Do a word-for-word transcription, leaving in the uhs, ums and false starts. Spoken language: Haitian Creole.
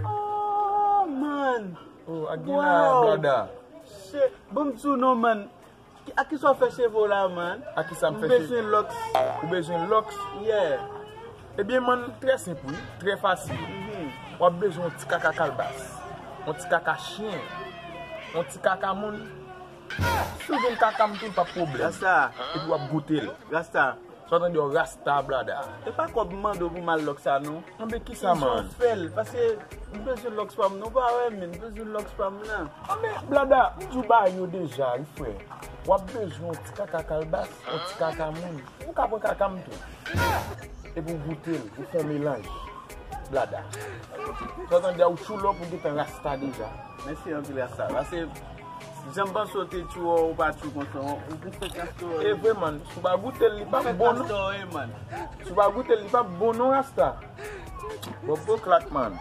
Oh, man. Oh, ak gen la, wow, blada. Shit. Bon, m di w non, man. Ki- A kisa w fè cheve w la, man? A kisa m fè cheve? M bezwen lòks. Ou bezwen lòks? Yeah. Ebyen, man, trè senp, wi. Trè fasil. Mhm. W ap bezwen yon ti kaka kalbas. Yon ti kaka chen. Yon ti kaka moun. Si w jwenn kaka m tou, pa pwoblèm. Rasta. Epi w ap goute l. Rasta. Sa w tande yo, rasta, blada. E pa kòb m mande w pou m al lòks sa, non. Anben, kisa, man? Fè l, paske m bezwen lòks pa m, non, pa wè, men m bezwen lòks pa m nan. Anben, blada, m di w ba yo deja, wi, frè. W ap bezwen yon ti kaka kalbas, yon ti kaka moun. Ou ka pran kaka m tou. Epi w goute l, ou fè yon melanj. Blada. Sa w tande a, ou tchoulòp, ou gentan rasta deja. Mèsi anpil, rasta. Paske jan m panse w te tchou, ou pa tchou konsa, ou pou fè kastò. E vre, man. Si w pa goute l, li p ap bon, non. Kastò, e, man. Si w pa goute l, li p ap bon, non, rasta. Bon, bon klak, man.